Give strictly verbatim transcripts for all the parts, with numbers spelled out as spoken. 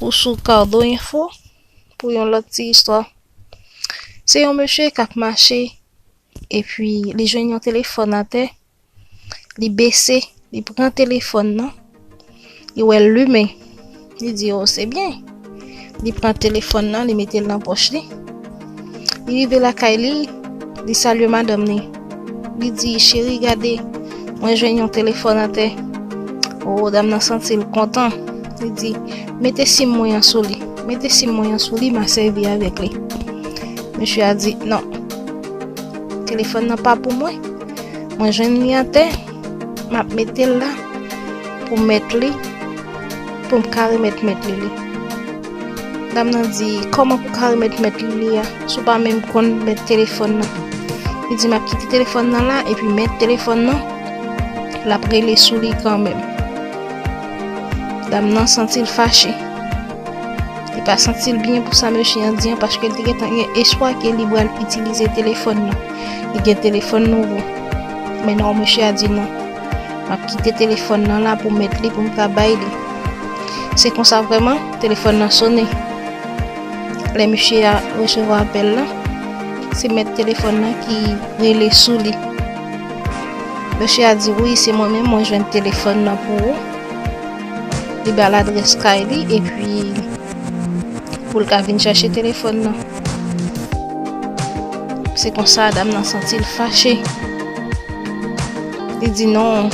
Ou sou Cardo Info pou yon lòt ti istwa. Se yon mesye k ap mache, epi li jwenn yon telefòn atè, li bese, li pran telefòn nan, li wè l limen, li di, "O, se byen." Li pran telefòn nan, li mete l nan pòch li. Li rive lakay li, li salye madanm li. Li di, "Cheri, gade, mwen jwenn yon telefòn atè." O, dam nan santi l kontan. Li di, "Mete sim mwen an sou li. Mete sim mwen an sou li, m a sèvi avèk li." Mesye a di, "Non, telefòn nan pa pou mwen. Mwen jwenn li atè, m ap mete l la pou mèt li, pou m ka remèt mèt li li." Dam nan di, "Kòman pou ka remèt mèt li li a, si w pa menm konn mèt telefòn nan?" Li di, "M ap kite telefòn nan la, epi mèt telefòn nan, l ap rele sou li kanmenm." Dam nan santi l fache. Li pa santi l byen pou sa mesye an di an, paske l te gentan gen espwa ke li pral itilize telefòn nan. Li gen telefòn nouvo. Men non, mesye a di non. "M ap kite telefòn nan la pou mèt li, pou m ka bay li." Se konsa vrèman, telefòn nan sonnen. Lè mesye a resevwa apèl la, se mèt telefòn nan ki rele sou li. Mesye a di, "Wi, se mwen menm, mwen jwenn telefòn nan pou ou." Li ba l adrès kay li, epi pou l ka vin chache telefòn nan. Se konsa, dam nan santi l fache. Li di, "Non,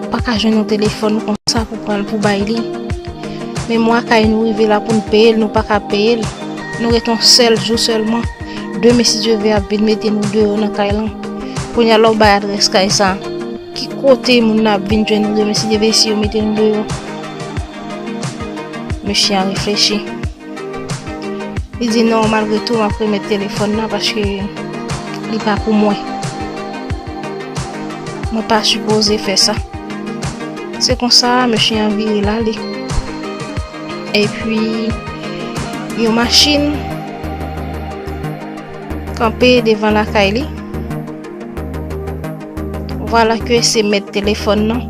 ou pa ka jwenn yon telefòn konsa pou pran l pou bay li. Men mwa kay nou rive la pou n peye l, nou pa ka peye l. Nou ret yon sèl jou sèlman. Demen, si Dye vle, ap vin mete nou deyò nan kay lan. Kounye a, lè w bay adrès kay sa, ki kote moun nan ap vin jwenn nou demen, si Dye vle, si yo mete nou deyò?" Mesye a reflechi. Li di, "Non, malgre tou, m ap remèt telefòn nan paske li pa pou mwen. Mwen pa sipoze fè sa." Se konsa, mesye an vire l ale. Epi, yon machin kanpe devan lakay li. Vwala ke se mèt telefòn nan.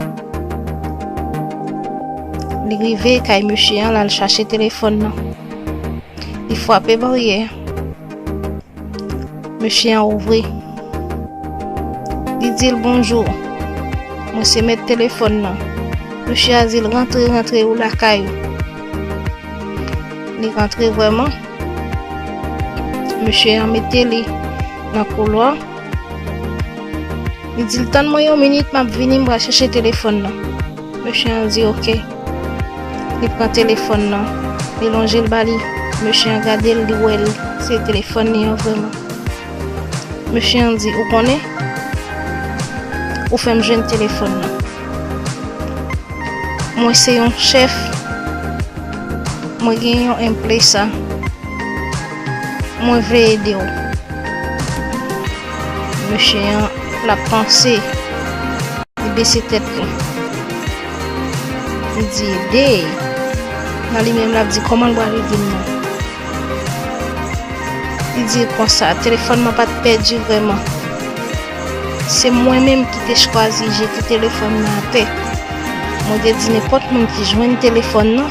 Li rive kay mesye an, l al chache telefòn nan. Li frape baryè. Mesye an ouvri. Li di l, "Bonjou. Mwen se mèt telefòn nan." Mesye a di l, "Rantre, rantre, ou lakay ou." Li rantre vrèman. Mesye an mete li nan koulwa. Li di l, "Tann mwen yon minit, m ap vini, m pral chache telefòn nan." Mesye an di, "Oke." Li pran telefòn nan, li lonje l ba li. Mesye an gade l, li wè l, se telefòn li an vrèman. Mesye an di, "Ou konnen, ou fè m jwenn telefòn nan. Mwen se yon chèf, mwen gen yon empresa, mwen vle ede w." Mesye an, l ap panse, li bese tèt li. Li di, "Ede!" Nan li menm, l ap di, "Kòman l pral ede m nan?" Li di l konsa, "Telefòn mwen pa t pèdi vrèman. Se mwen menm ki te chwazi jete telefòn nan atè. Mwen te di nenpòt moun ki jwenn telefòn nan,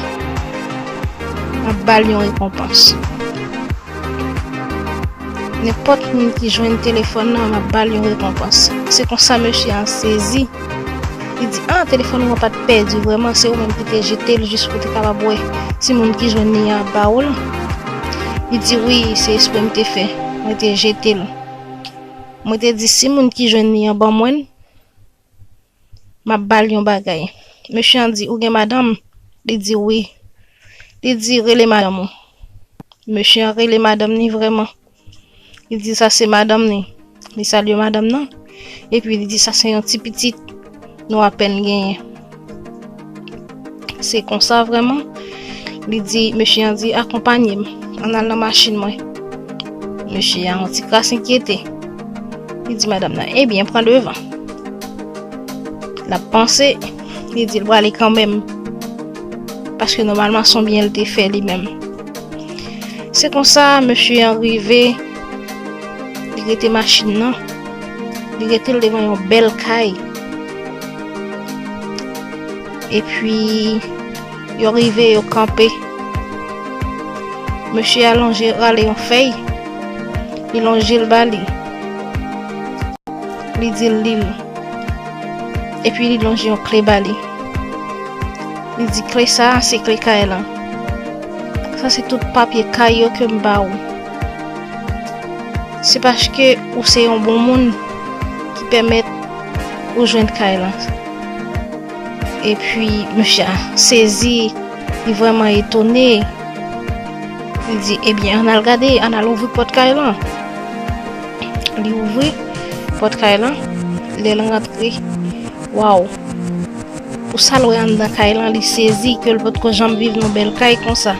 m ap ba l yon rekonpans. Nenpòt moun ki jwenn telefòn nan, m ap ba l yon rekonpans." Se konsa mesye an sezi. Li di, "A, telefòn ou an pa t pèdi vrèman, se ou menm ki te jete l jis pou w te kapab wè si moun ki jwenn li an ap ba ou l." Li di, "Wi, se espre m te fè. Mwen te jete l. Mwen te di, si moun ki jwenn li an ban mwen l, m ap ba l yon bagay." Mesye an di, "Ou gen madanm?" Li di, "Wi." Li di, "Rele madanm ou." Mesye an rele madanm ni vrèman. Li di, "Sa se madanm ni." Li salye madanm nan. Epi li di, "Sa se yon ti pitit nou apèn genyen." Se konsa vrèman. Li di, mesye an di, "Akonpanye m. Ann al nan machin mwen." Mesye an yon ti kras enkyete. Li di madanm nan, "Ebyen, pran devan." L ap panse, li di l prale kanmenm. Paske nòmalman, se yon byen l te fè li menm. Se konsa, mesye an rive, li rete machin nan, li rete l devan yon bèl kay. Epi, yo rive, yo kanpe. Mesye a lonje rale yon fèy, li lonje l ba li. Li di l li l. Epi li lonje yon kle ba li. Li di, "Kle sa a se kle kay lan. Sa se tout papye kay yo ke m ba ou. Se paske ou se yon bon moun ki pèmèt ou jwenn kay lan." Epi mesye a sezi, li vrèman etone. Li di, "Ebyen, ann al gade, ann al ouvri pòt kay lan." Li ouvri pòt kay lan, lè l rantre, waw! Pou sa l wè anndan kay lan, li sezi ke l potko janm viv nan bèl kay konsa.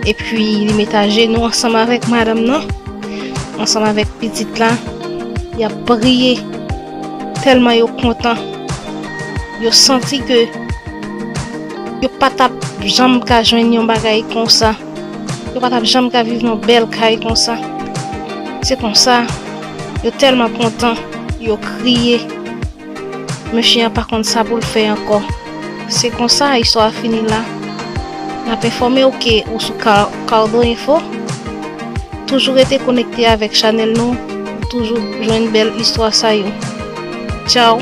Epi li met ajenou ansanm avèk madanm nan, ansanm avèk pitit la, y ap priye. Tèlman yo kontan, yo santi ke yo pa t ap janm ka jwenn yon bagay konsa. Yo pa t ap janm ka viv nan bèl kay konsa. Se konsa, yo tèlman kontan, yo kriye. Mesye a pa konn sa pou l fè ankò. Se konsa istwa a fini la. N ap enfòme w ke ou sou Cardo Info. Toujou rete konekte avèk chanèl nou, ou toujou jwenn bèl istwa sa yo. Tchaw!